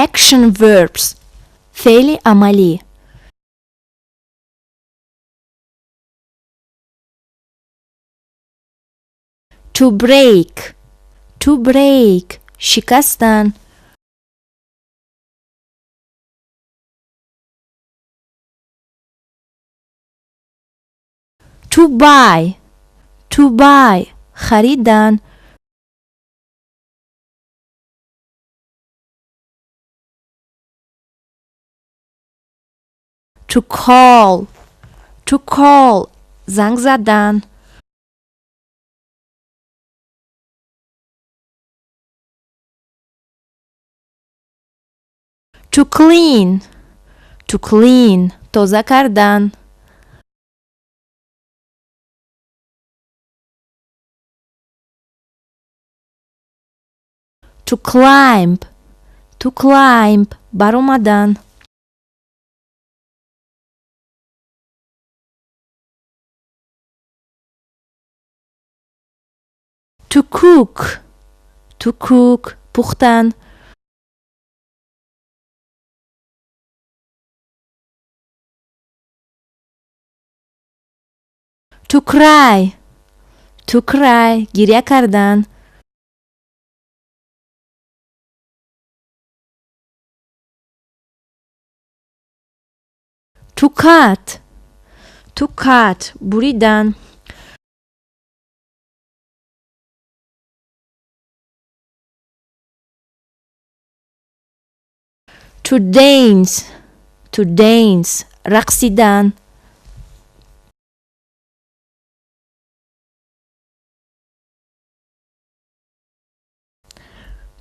Action verbs. Феъли амалӣ. To break. To break. Шикастан. To buy. To buy. Харидан. To call. To call. Занг задан. To clean. To clean. Тоза кардан. To climb. To climb. Баромадан. To cook. To cook. Пухтан. To cry. To cry. Гиря кардан. To cut. To cut. Буридан. To dance. To dance. Рақсидан.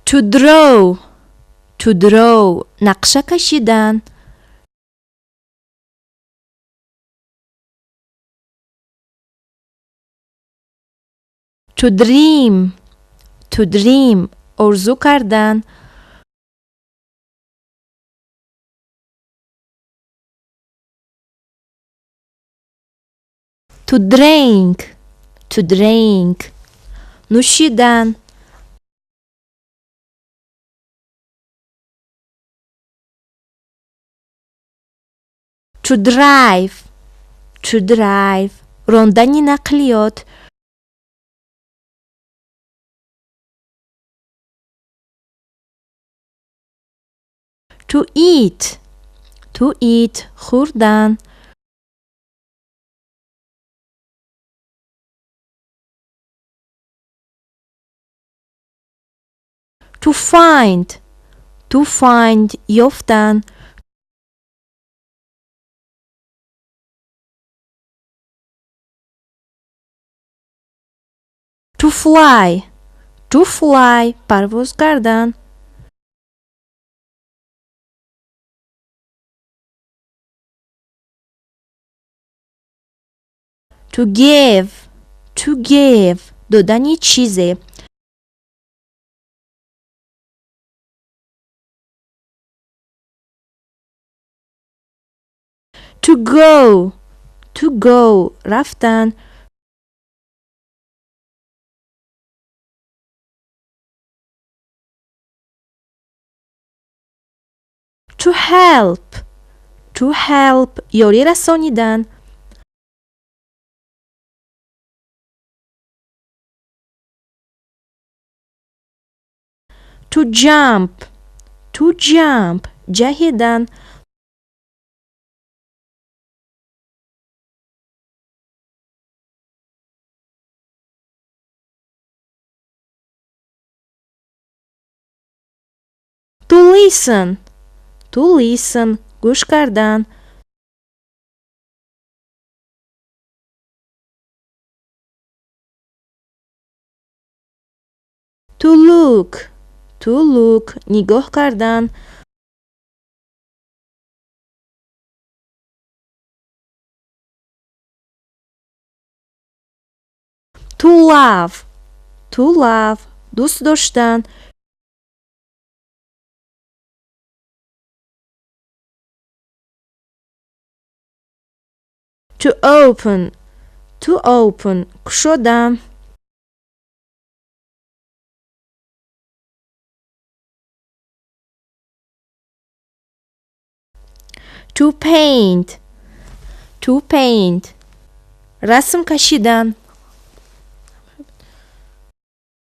To draw. To draw. Нақша кашидан. To dream. To dream. Орзу кардан. To drink. To drink. Нӯшидан. To drive. To drive. Рондани нақлиёт. To eat. To eat. Хӯрдан. To find. To find. Ёфтан. To fly. To fly. Парвоз кардан. To give. To give. Додани чизе. To go. To go. Рафтан. To help. To help. Ёрӣ расонидан. To jump. To jump. Ҷаҳидан. To listen. To listen. Гӯш кардан. To look. To look. Нигоҳ кардан. To love. To love. Дӯст доштан. To open. To open. Кушодан. To paint. To paint. Расм кашидан.